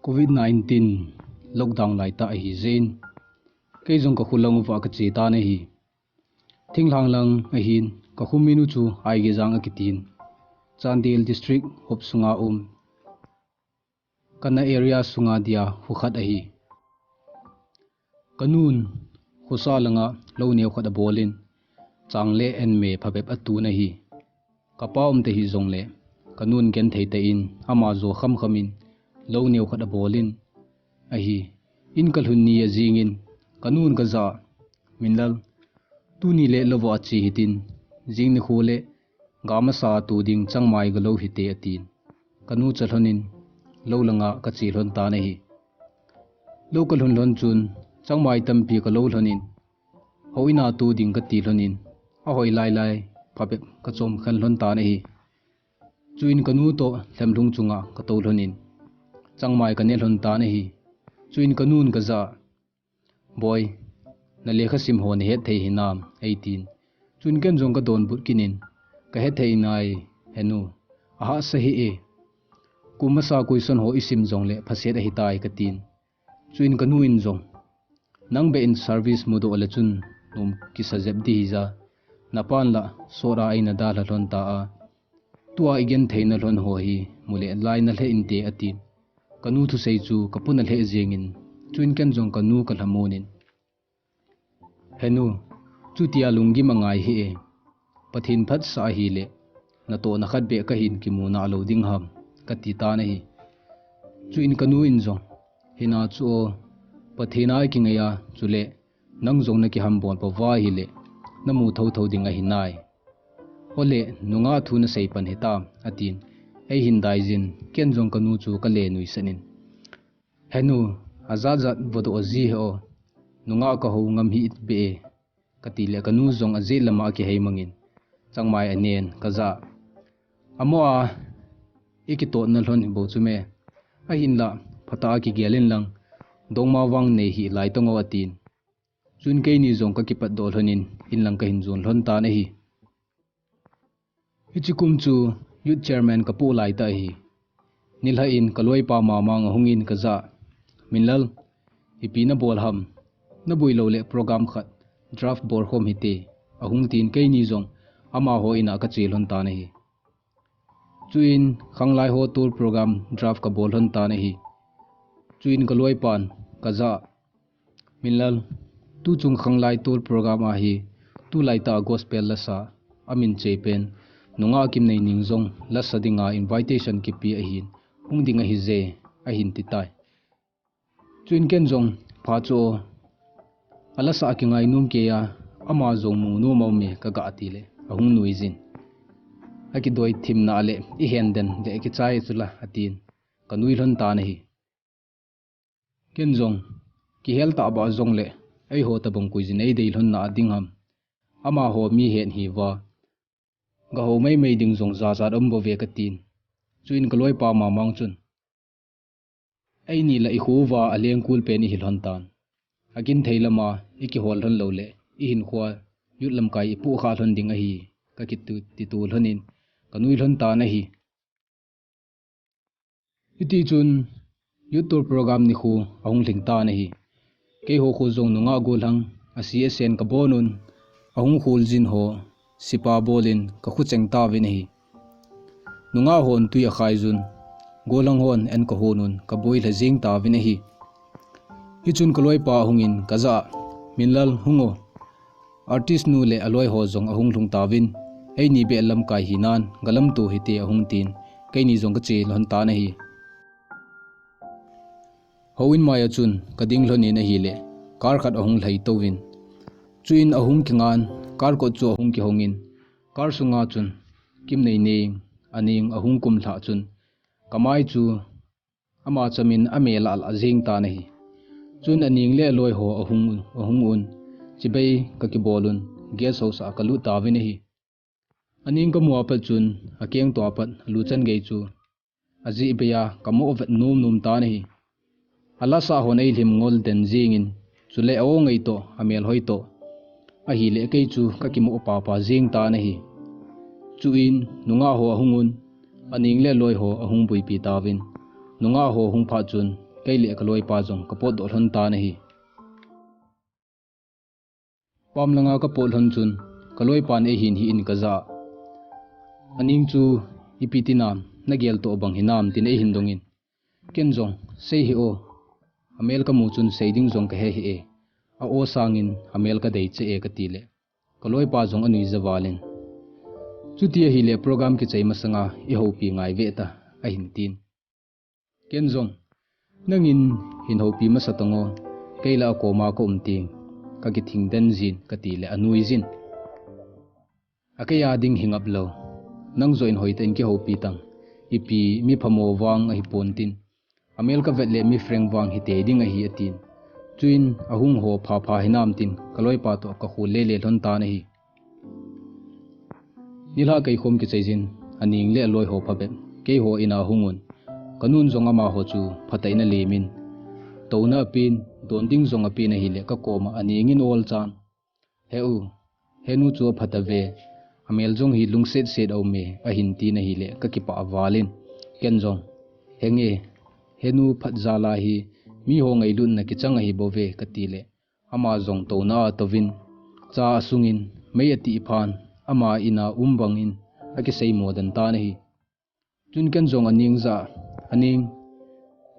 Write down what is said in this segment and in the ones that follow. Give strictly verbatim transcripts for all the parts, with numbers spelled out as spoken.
Covid nineteen lockdown laitah ahi jeh in, kei jong ka khulang uva ka che tan ahi. Thinglhang lang ahin, ka khum min u chu Aigejang akitin, Chandel District hop sunga um, Kana area sunga dia khu khat ahi. Ka nun khosa langa lou neo khat abolin, chang le en me phabep atun ahi. Ka pa umte hijongle, ka nun genthei tah in ama jo khamkham in lou neo khat abolin ahi. In ka lhun ni ajingin, ka nun kajah, Minlal, tuni le lou a che hitin, jing nikho le ga masa tu ding changmai galou hite, atin. Ka nu cha lhonin, lou langa ka che lhon tan ahi. Lou ka lhun lhon chun, changmai tampi ka lou lhonin, houin a tu ding ka ti lhonin, ahoi lailai phabep ka chom khen lhon tan ahi. Chuin ka nu toh lhemlhung chunga ka tou lhonin, changmai ka ne lhon tan ahi. Chuin ka nun kajah, Boi, na lekha sim ho na het thei hinam, eitin. Chun ken jong ka donbut kinin, ka het thei nai, henu, ahahsa hih e. Kum masa question ho i sim jongle phaset ahitai, katin. Chuin ka nu in jong, nang beh in service mudoh le chun nom kisa jep ding hija, na pan la sot a eina dalha lhon ta a, tua i genthei na lhon ho hi mu le lai na lheh inte, atin. Ka nu thusei chu ka puna lheh jengin, chuin ken jong ka nu ka lhamonin, Henu, chutia lunggim angai hih e. Pathen phatsah ahile, natohna khat beh kahin kimu nalou ding ham, kati tan ahi. Chuin ka nu in jong, Hina chu o, Pathen a i kingai a, chule nang jong na kihambol pouva ahile, namu thotho ding ahi nai. Ole, nungah thu nasei pan hitam, atin. Eihin daijin, ken jong ka nu chu ka le nuisanin, Henu, ajat jat vodoh ji he o, nungah ka hou ngam hih beh e, kati le ka nu jong ajet lama akihei mangin, changmai anen, kajah, Amo a, i kitotna lhon hi bou chu me, ahinla, phatah a kigel in lang, dongma vang nei hih lai tong o, atin. Chun keini jong ka kipatdoh lhonin, in lang kahin jon lhon tan ahi. Hiche kum chu Youth Chairman ka poh laitah ahi. Nilhah in ka loipa Mamang ahungin kajah, Minlal, ipi nabol ham, naboi lou le program khat draft bol khom hite, ahung tin keini jong amaho in a ka che lhon tan ahi. Chuin khanglai ho tour program draft ka bol lhon tan ahi. Chuin ka loipan kajah, Minlal, tuchung khanglai tour program a hi, tulaitah a gospel lasa, amin cheipen, nungah Kimneining jong lasa dinga invitation kipe ahin, hung ding ahije, ahin titai. Chuin ken jong, pha chu o, alasa a kingai nom kei a, ama jong mu nom aume kagah tile, ahung nuijin. Akidoi thimna le, ihen den le kichai chula, atin, ka nui lhon tan ahi. Ken jong, kihel tahbeh jongle, eiho tabang koijin eidei lhon na ding ham. Amaho mi het hiuva, gahou maimai ding jong jachat um bouve katin. Chuin ka loipa Mamang chun, Eini la ikho uva alengkul pen ihi lhon tan. Akinthei lama ikihol lhon loule, ihinkhoa youth lamkai ipohkha lhon ding ahi, kakiti, titu lhonin, ka nui lhon tan ahi. Hitichun, youth tour program nikho ahung lhing tan ahi. Keiho kho jong nungah gollhang, asi asen kabonun, ahung kholjin ho, sipa bolin kakhu cheng tauvin ahi. Nungah hon tui akhaijun, gollhang hon an kahonun, kaboi lha jeng tauvin ahi. Hichun ka loipa ahungin kajah, Minlal hung o. Artist nu le aloi ho jong ahung lhung tauvin, eini beh lamkai hinan, galamto hite ahung tin, keini jong kache lhon tan ahi. Houin maiya chun kading lhonin ahile, car khat ahung lhai touvin. Chuin ahung kingan, car kot chu ahung kihongin, car sunga chun, Kimneineng, aning ahung kumlhah chun, kamai chu ama chamin amel a lah jeng tan ahi. Chun aning le aloi ho ahung, ahung un, chibai kakibolun, guest house a kalut tauvin ahi. Aning kamu apat chun, akeng to apat, aluchan gei chu, ajeh beiya kamoh vet nom nom tan ahi. Alasa hon eilhim ngol den jengin, chule a-ong ei toh, amel hoi toh, ahile kei chu kakimoh papa jeng tan ahi. Chuin, nungah ho ahung un, aning le aloi ho ahung boipi tauvin, nungah ho hung phat chun, kei le kaloipa jong kapotdoh lhon tan ahi. Pam langa kapot lhon chun, kaloipan eihin hih in kajah a, "Aning chu ipi tinam, nagel toh bang hinam?" tin eihin dongin, ken jong, "Sei hih o, amel kamu chun sei ding jong kahe hih e, a-o sangin amel kadei cheh e," kati le, kaloipa jong anuija valin, "Chuti ahile program kichai masanga ihoupi ngai ve ta," ahin tin. Ken jong, "Nangin hin houpi masa tan o, kei la akoma kaum teng kakithing den jin," kati le anuijin, "Akei a ding hi ngap lou, nang joh in hoitah in kihoupi tan, ipi mi phamo vang ahi pon tin, amel kavet le mi friend vang hitei ding ahi," atin. Chuin ahung ho phapha hinam tin kaloipa toh kakhol lele lhon tan ahi. Nilhah keikhom kichai jin, Aning le aloi ho phabep keiho in a ahung un, kanun jong amaho chu phatah in alemin, touna apen, don ding jong apen ahile kakoma Aning in olchan, "He u, henu chu aphatah ve, amel jong hi lungset set aume," ahin tin ahile kakipah valin, ken jong, "Henge, henu phat jal a hi miho ngailutna kichang ahi bouve," kati le, ama jong touna a atouvin, cha asungin mei atih phan, ama in a um bangin akiseimo den tan ahi. Chun ken jong Aning jah a, "Aning,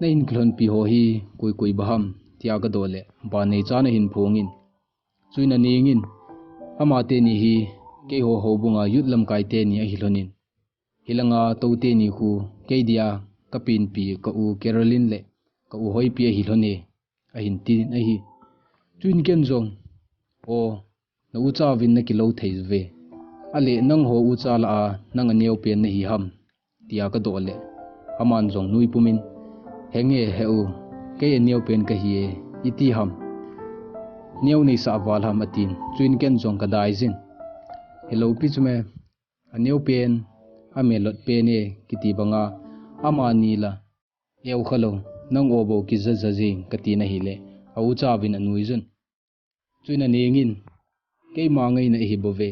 nahin kilhonpi ho hi koi koi bang ham?" tia kadoh le, ban neichan ahin phongin. Chuin Aning in, "Amateni hi keiho houbunga youth lamkai teni ahi lhonin, hilanga tou teni khu kei dia kapenpi ka u Caroline le ka u Hoipi ahi lhon e," ahin tin ahi. Chuin ken jong, "O, na ucha uvin nakilou thei uve. Ale nangho ucha lah a nang aneopen nahi ham?" tia kadoh le, aman jong nui pumin, "Henge he u, kei aneopen kahi e, iti ham? Neo neisah val ham?" atin. Chuin ken jong kadaijin, "Hilou pi chu me, aneopen, amelot pen e kiti banga, amani la eo khalou, nang o bou kija ja jing," katin ahile, a ucha uvin anuijun. Chuin Aning in, "Keima ngaina ahi bouve,"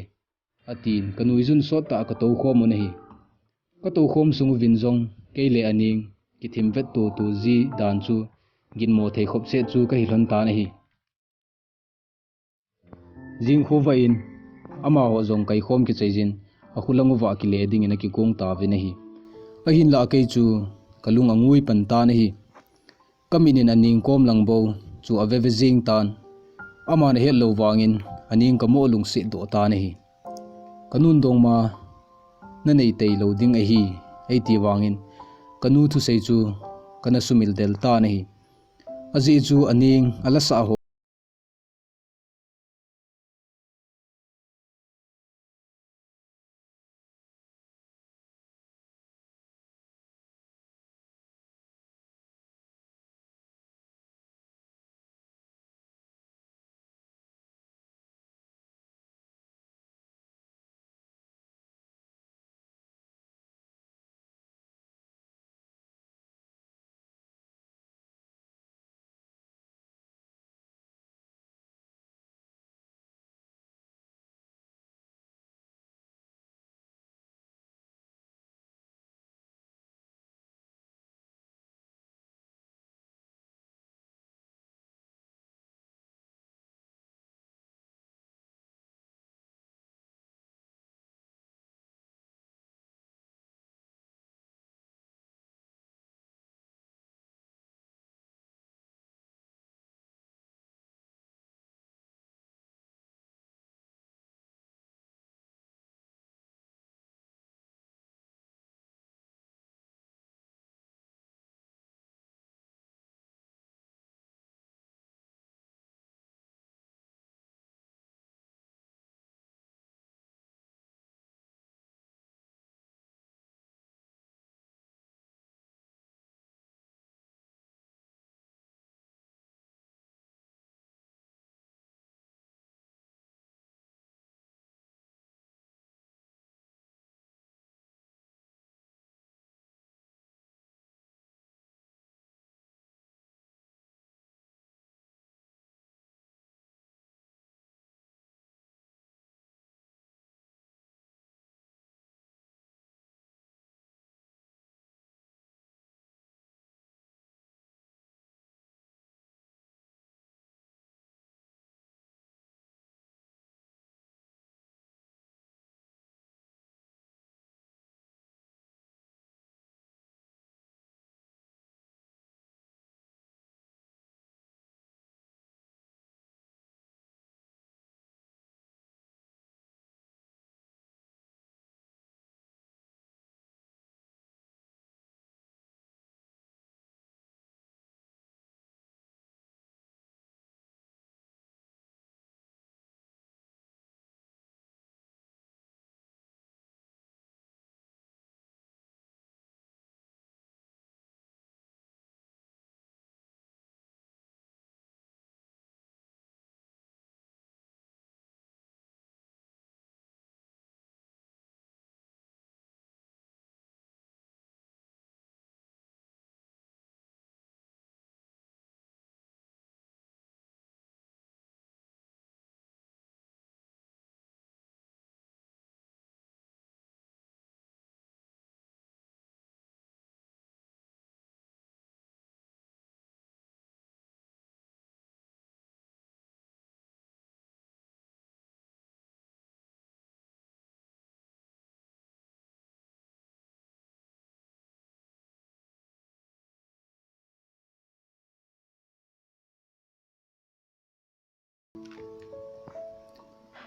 atin, kanuijun sottah a katoukhom un ahi. Katoukhom sung uvin jong kei le Aning kithim vet tutu ji dan chu ginmo thei khop set chu kahi lhon tan ahi. Jing khu vah in, amaho jong kaikhom kichai jin, akhulang uva kile dingin akigong tauvin ahi. Ahinlah kei chu kalung angui pan tan ahi. Kamit in Aning kom lang bou chu ave ve jing tan. Aman ahet lou vangin Aning kamoh lungset doh tan ahi. Kanun dongma nanei tei lou ding ahi, eiti vangin kanu thusei chu kana sumil del tan ahi. Ajeh chu Aning alasah ho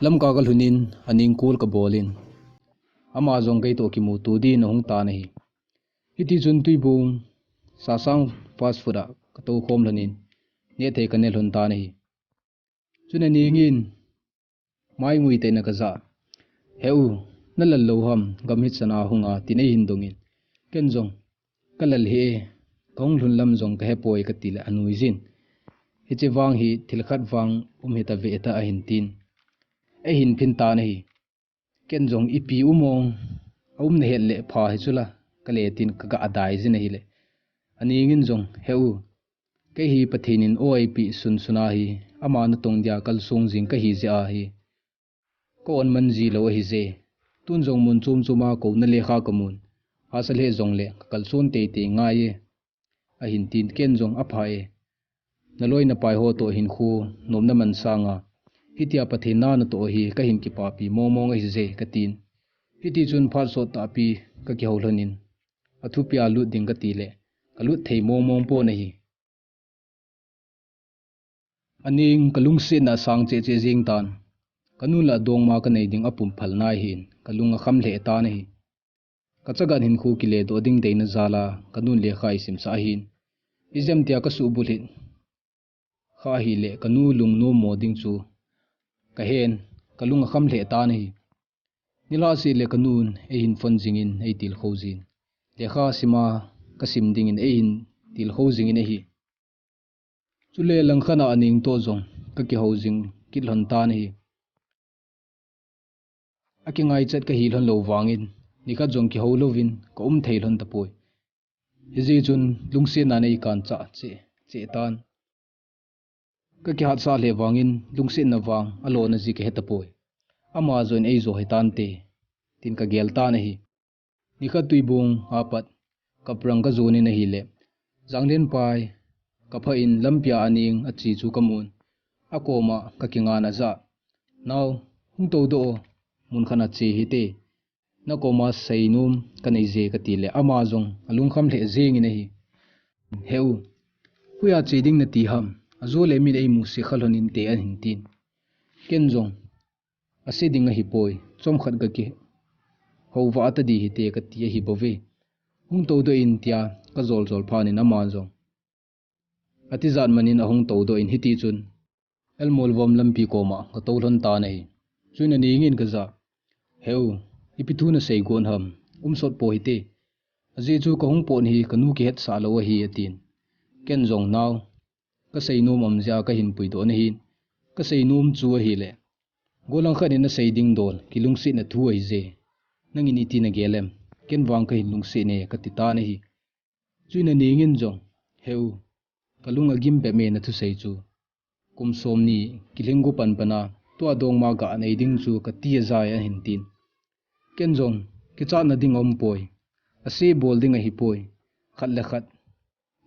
Lamka kalhun in, aning call kabol in, ama jong keitoh kimuto din ahung tan ahi. Hiti chun Tuibong Sasang fast food a katou khom lhon in, nehthei kaneh lhon tan ahi. Chun aning in, mai ngui tah in akajah. He u, nalal lou ham, gam hichan a hung a, tin eihin dong in. Ken jong, kalal hih e, kahung lhun lam jong kahepoi kati le anui jin. Hiche vang hi thil khat vang um hita ve ta ahin tin. Eihin phin tan ahi. Ken jong ipi um ong, aum nahet le pha hi chula, kale tin kaga adai jin ahile. Aning in jong, he u, kei hi Pathen in o eipeh sunsun ahi, ama natong dia kalsong jing kahi jeh ahi. Ka-on man ji lou ahi je. Tun jong mun chom chom a kouna lekha kamun. Hahsa lheh jongle kakalson teitei ngai e. Ahin tin, ken jong apha e. Naloi napai ho toh hinkho nomna man sanga, hitia Pathen na natoh hi kahin kipapi mong mong ahi je katin. Hiti chun phat sot tahpi kakihou lhon in, athupia lut ding kati le kalut thei mong mong pon ahi. Aning kalungsetna asang cheh cheh jing tan. Kanu le adongma kanei ding apum phal nai hin, kalung akham lheh tan ahi. Kachagan hinkho kile doh ding deina jal a, kanun lekha eisimsah ahin. Ijemtia kasuh bulhit kha ahile, kanu lungnom mo ding chu kahen, kalung akham lheh tan ahi. Nilhah seh le kanun eihin phone jing in eitilkhou jin. Lekha sima kasim ding in eihin tilkhou jing in ahi. Chule langkhat a Aning toh jong kakihou jing kit lhon tan ahi. Akingaichat kahi lhon lou vangin, nikhat jong kihou louvin kaum thei lhon tapoi. Hijeh chun lungsetna in eikan chah cheh cheh tan. Kakihatsah lheh vangin lungsetna vang alona jeh kahe tapoi. Ama jong eijo hitante, tin kagel tan ahi. Nikhat Tuibong apat kaprang kajon in ahile, Janglenpai kapha in lampia Aning ache chu kamun. Akoma kakingan ajah. Nao, hung toudoh o, mun khat a che hite. Nakoma seinom kanei je kati le, ama jong alungkham lheh jeng in ahi. He u, hoiya che ding nati ham, ajo le min eimusah kha lhon inte ahin tin. Ken jong, ase ding ahipoi, chomkhat gakihou vah ta ding hite kati ahi bouve. Hung toudoh in tia kajol jol phat in ama jong atijat man in ahung toudoh in hiti chun Elmolvom lampi koma katou lhon tan ahi. Chuin Aning in kajah, He u, ipi thu nasei gon ham, umsot po hite. Ajeh chu kahung pot hi kanu kihetsah lou ahi atin. Ken jong nao, kaseinom um jeh a kahin puidoh nahin. Kaseinom chu ahile, gollhang khat in nasei ding dol kilungsetna thu ahi je. Nangin iti nagel em? Ken vang kahin lungset e kati tan ahi. Chuin Aning in jong, He u, kalung agim bep e nathusei chu. Kum somni kilhing gu panpan a tua dongma ga nei ding chu kati ajai ahin tin. Ken jong, kichatna ding aumpoi. Ase bol ding ahipoi. Khat le khat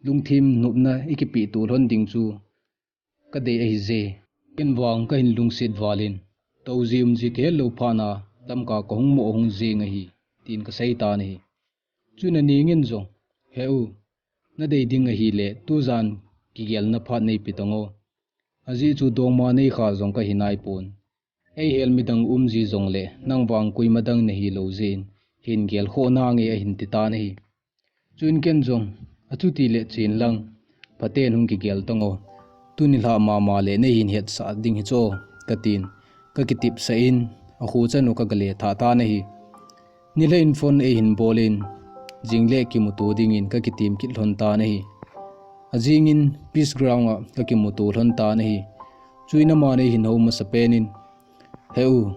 lungthim nopna ikipeh to lhon ding chu kadei ahi je. Ken vang kahin lungset val in, touji umji kihet lou phat a Lamka kahung mo ahung jeng ahi, tin kasei tan ahi. Chuin Aning in jong, He u, nadei ding ahile tujan kigelna phat neipe tan o. Ajeh chu dongma neikha jong kahi naipon. Eihel midang umji jongle nang vang koima dang nahilou jeh in hin gelkhoh nange ahin ti tan ahi. Chuin ken jong, Achuti le chen lang, phaten hung kigel tan o. Tuni lha mama le neihin hetsah ding hi chu, katin, kakitepsah in, akho chan u kagale thah tan ahi. Nilhah in phone eihin bol in, jing le kimuto dingin kakitem kit lhon tan ahi. Ajing in Peace Ground a kakimuto lhon tan ahi. Chuin aman eihin hou masapen in, He u,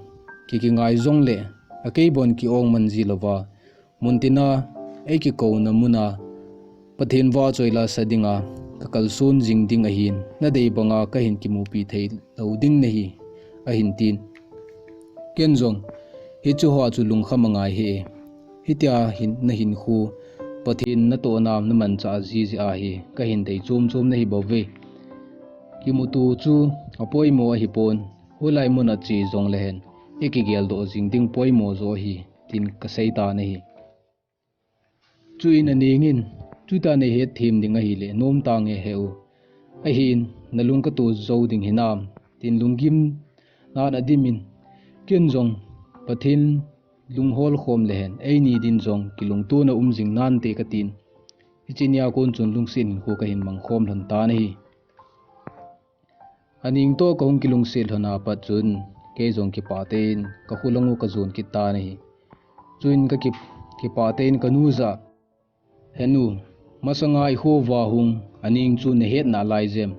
kikingai jongle, akei bon ki-ong man ji louva, muntina eikikouna muna Pathen vahchoi lasa dinga kakalson jing ding ahin, nadei banga kahin kimupi thei lou ding nahi, ahin tin. Ken jong, hiche hoa chu lungkham angai hih e. Hitia hin nahinkho, Pathen natohna namanchah ji jeh ahi, kahin dei chom chom nahi bouve. Kimuto chu apoimo ahipon, hoilai muna che jonglehen, ikigeldoh jing ding poimo jo ahi, tin kasei tan ahi. Chuin Aning in, Chutia neihetthem ding ahile, nomtange he u. Ahin, nalung kato jou ding hinam, tin lunggimnan adim in, Ken jong, Pathen lunghol khom le hen, eini din jong kilungtona um jing nante katin. Hiche nia kon chun lungset hinkho kahin mang khom lhon tan ahi. Aning toh kahung kilungset lhon apat chun, kei jong kipah tah in, kakholang u kajon kit tan ahi. Chuin ka kip-, kipah tah in kanu jah, "Henu, masanga ikho uva hung, aning chu nahet nalai jem?"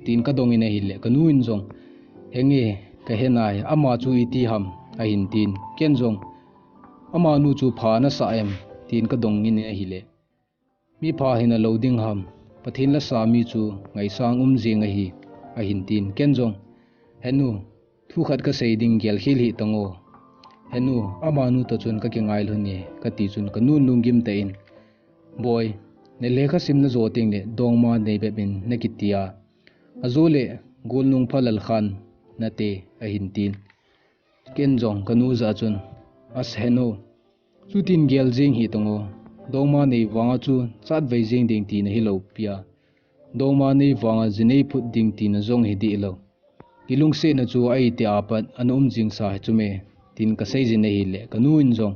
tin kadong in ahile, kanu in jong, "Henge, kahe nai, ama chu iti ham?" ahin tin. Ken jong, "Amanu chu pha nasah em?" tin kadong in ahile, "Mi pha hina lou ding ham, Pathen lasa mi chu ngaisang um jing ahi," ahin tin. Ken jong, "Henu, thu khat kasei ding, gelkhel hih tan o. Henu, amanu toh chun kakingai lhon e," kati chun kanun lunggim tah in, "Boi, nalekha sim najo teng le dongma nei bep in nakiti a, ajole golnung phalal khan nate," ahin tin. Ken jong kanu jah chun, "As henu, chutin gel jing hih tan o, dongma nei vanga chu chatvei jing ding tina hilou pi a, dongma nei vanga jinei phut ding tina jong hi dih lou. Kilungsetna chu ahi ti apat ana um jing sa hi chu me," tin kasei jin ahile, kanu in jong,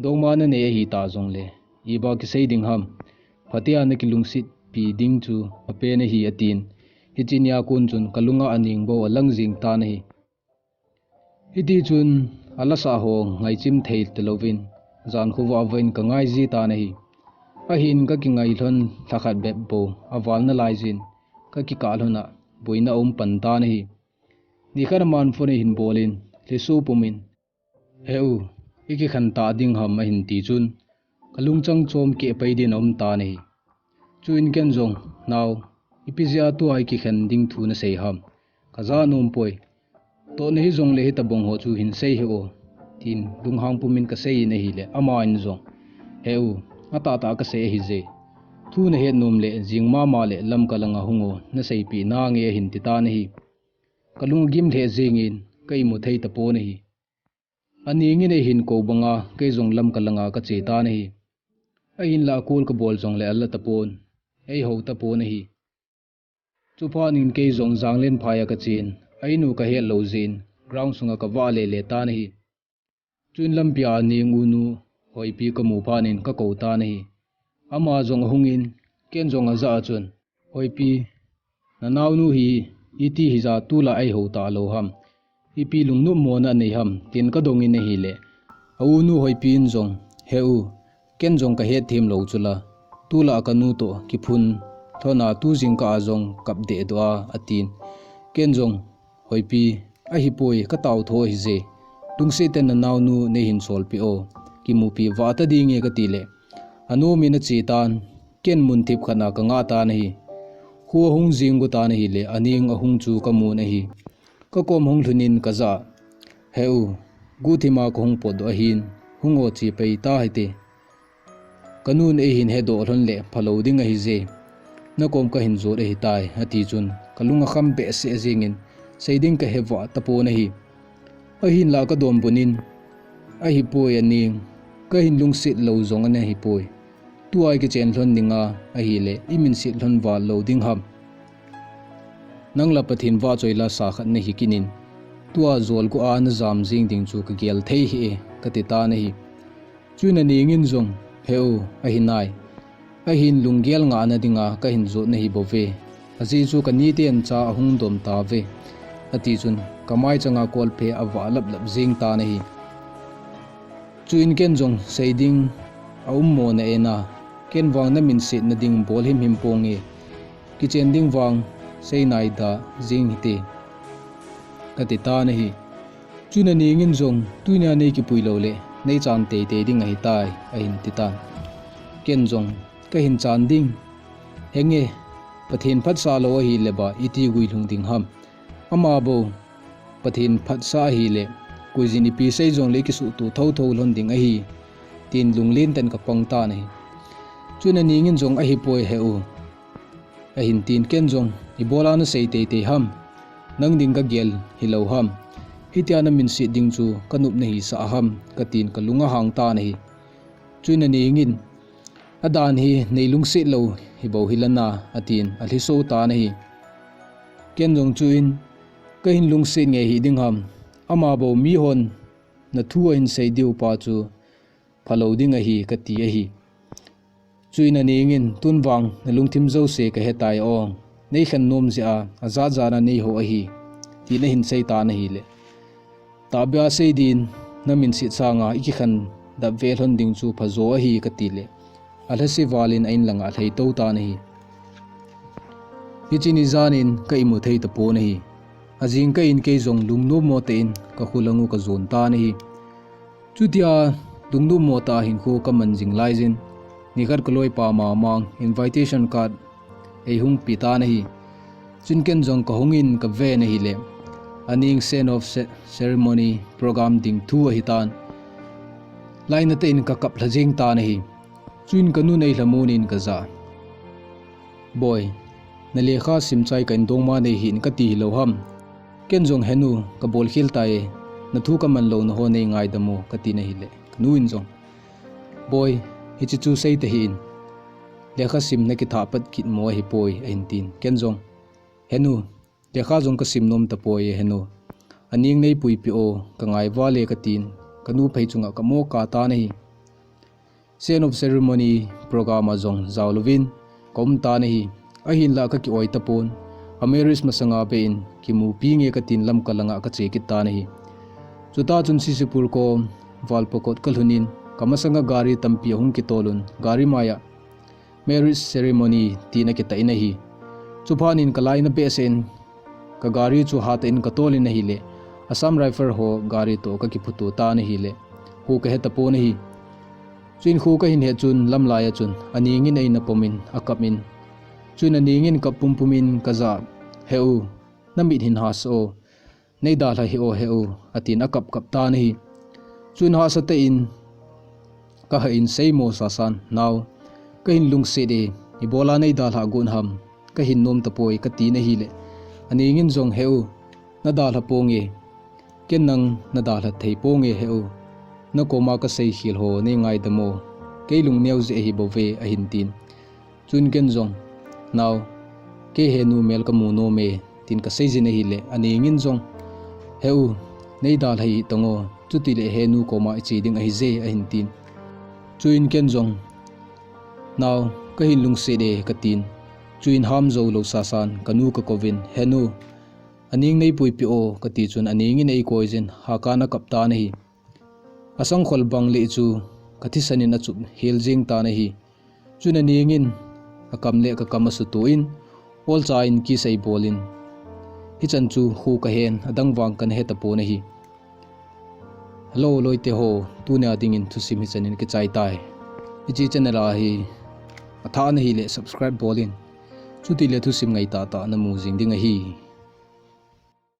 "Dongma nanei ahi ta jongle, iba kisei ding ham, phatea nakilungset pi ding chu apen ahi," atin. Hiche nia kon chun kalunga aning bou alang jing tan ahi. Hiti chun alasa ho ngaichim thei talouvin, jan khovah vah in kangai ji tan ahi. Ahin kakingai lhon lhakhat bep bou aval nalai jin, kakikah lhon a boina aum pan tan ahi. Nikhat aman phone ahin bol in, lhiso pum in, "He u, ikikhen ta ding ham?" ahin ti chun, kalungchang chom keh pai din aum tan ahi. Chuin ken jong, "Nao, ipi jeh a tua ikikhen ding thu nasei ham? Kaja nom poi. Tohna hijongle hitabang ho chu hin sei hih o," tin lunghang pum in kasei in ahile, ama in jong, "He u, atahtah kasei ahi je. Thu nahet nom le jing mama le Lamka langa hung o, naseipeh nange," ahin ti tan ahi. Kalung agim lheh jeng in, ka imu thei tapon ahi. Aning in eihin kou banga, kei jong Lamka langa kache tan ahi. Ahinlah call kabol jongle ala tapon, eihou tapon ahi. Chuphat in kei jong Janglenphai a kachen, a-in u kahet lou jeh in, ground sunga kavah lele tan ahi. Chuin lampia aning unu Hoipi kamu phat in kakou tan ahi. Ama jong ahung in, ken jong ajah a chun, "Hoipi, nanaonu hi iti hija tulai eihou talou ham? Ipi lungnopmona anei ham?" tin kadong in ahile, a-unu Hoipi in jong, "He u, ken jong kahet them lou chula, tulai kanu toh kiphun lhon a tu jingkah a jong kap dehdoh a," atin. Ken jong, "Hoipi, ahipoi, katao tho ahije. Lungset tah in nanaonu neihin solpeh o, kimupi vah ta dinge," kati le, anom in ache tan, ken mun thip khat a kangah tan ahi. Kho ahung jing got tan ahile, aning ahung chu kamun ahi. Kakom hung lhun in kajah a, "He u, guhthim a kahung potdoh ahin, hung o, che pai ta hite. Kanun eihin hedoh lhon le phalou ding ahije. Nakom kahin jot ahitai," ati chun, kalung akham behseh jeng in, sei ding kahe vah tapon ahi. Ahinlah kadonbut in, "Ahipoi aning, kahin lungset lou jong ana hipoi. Tua ikichen lhon dinga ahile, iminset lhon val lou ding ham? Nang la Pathen vahchoi lasa khat nahi kit in, tua jol gu a najam jing ding chu kagel thei hih e," kati tan ahi. Chuin aning in jong, "He u, ahi nai. Ahin lunggel ngahna dinga kahin jot nahi bouve. Ajeh chu kaniten cha ahung dom tauve," ati chun, kamai changa kolphe avah laplap jeng tan ahi. Chuin ken jong, "Sei ding aummo na-en a, ken vang naminsetna ding bol himhim ponge. Kichen ding vang sei nai da jing hite," kati tan ahi. Chuin aning in jong, "Tunia neikipui lou le neichan teitei ding ahitai," ahin ti tan. Ken jong, "Kahin chan ding. Henge, Pathen phatsah lou ahile ba iti guilhung ding ham? Ama bou Pathen phatsah ahile, koijin ipi sei jongle ikisuhtoh thotho lhon ding ahi," tin lunglen tah in kapang tan ahi. Chuin aning in jong, "Ahipoi he u," ahin tin, ken jong, "Ibola nasei teitei ham? Nang ding kagel hilou ham? Hitia naminset ding chu kanop nahisah ham?" katin kalung ahang tan ahi. Chuin aning in, "Adan hi neilungset lou hibou hilan a," atin alhiso tan ahi. Ken jong chuin, "Kahin lungset nge hiding ham? Ama bou mihon nathu ahin sei diu pa chu phalou ding ahi kati ahi. Chuin aningin, tun vang nalungthim jouse kahetai o, neikhen nom jeh a ajat jat a neihou ahi, tin ahin seitan ahile, tahbeh a seidin, namin set sanga ikikhen dap ve lhon ding chu phajo ahi katile, alhase valin a-in langa alhai tou tan ahi. Hiche ni janin ka imu thei tapon ahi. Ajingkah in kei jong lungnommo tah in kakholang u kajon tan ahi. Chutia lungnommo tah a hinkho kaman jing laijin, nikhat kaloipa Mamang invitation card eihung pe tan ahi. Chuin ken jong kahungin kaven ahile, aning send off ceremony program ding thu ahitan. Lainat tah in kakap lha jeng tan ahi. Chuin kanun eilhamon in kajah, Boi, nalekha simchai kahin dongma neihih in kati hilou ham? Ken jong, Henu, kabolkhel tai, nathu kaman louna ho neingaidam o, katin ahile, kanun jong, Boi, hiche chu sei tahih in, lekha sim nakithah pat kit mo ahipoi, ahin tin. Ken jong, Henu, lekha jong kasim nom tapoi e Henu. Aning neipuipeh o, kangai vale katin, kanu phei chunga kamo katan ahi. Send off ceremony program a jong jao louvin kaum tan ahi. Ahinla kaki-oi tapon, a marriage masanga beh in kimupi nge katin lamka langa kache kit tan ahi. Chuta chun Sisipur kom Valpakot kalhunin, kamasanga gari tampi ahung kitolun, gari maiya marriage ceremony tina kitah in ahi. Chuphat in kalainat behseh in kagari chu hatah in katolin ahile, Assam Rifle ho gari toh kakiphuto tan ahile, kho kahe tapon ahi. Chuin kho kahin he chun lamlai a chun aningin eina pomin akapin. Chuin aningin kap pumpumin kajah, He u, namit hin hahsa o, neidalha hih o He u, atin akap kap tan ahi. Chuin hahsa tah in kahah in seimo sasan, Nao, kahin lungset e, ibola neidalhah got ham, kahin nom tapoi, katin ahile, aningin jong, He u, nadalha ponge, ken nang nadalha thei ponge He u, nakoma kaseikhel ho neingaidam o, kei lungneo jeh ahibouve, ahin tin. Chuin ken jong, Nao, kei Henu mel kamu nome, tin kaseijin ahile, aningin jong, He u, neidalha hih tango, chutile Henu koma iche ding ahije, ahin tin. Chuin ken jong, Nao, kahin lungset e, katin. Chuin hamjou lou sasan kanu kakouvin, Henu, aning neipuipeh o, kati chun aningin eikoijin, hakan akap tan ahi. Asangkhol bang leh chu kathisan in achup hel jeng tan ahi. Chuin aningin akam le kakam asuto in, olcha in kiss eibolin, hichan chu kho kahen, adang vang kana he tapon ahi. Hello loite ho, tunia dingin thusim hichan in kichai tai. Hiche channel a hi athah nahile subscribe bolin, chutile thusim ngaitah tah namu jing ding ahi.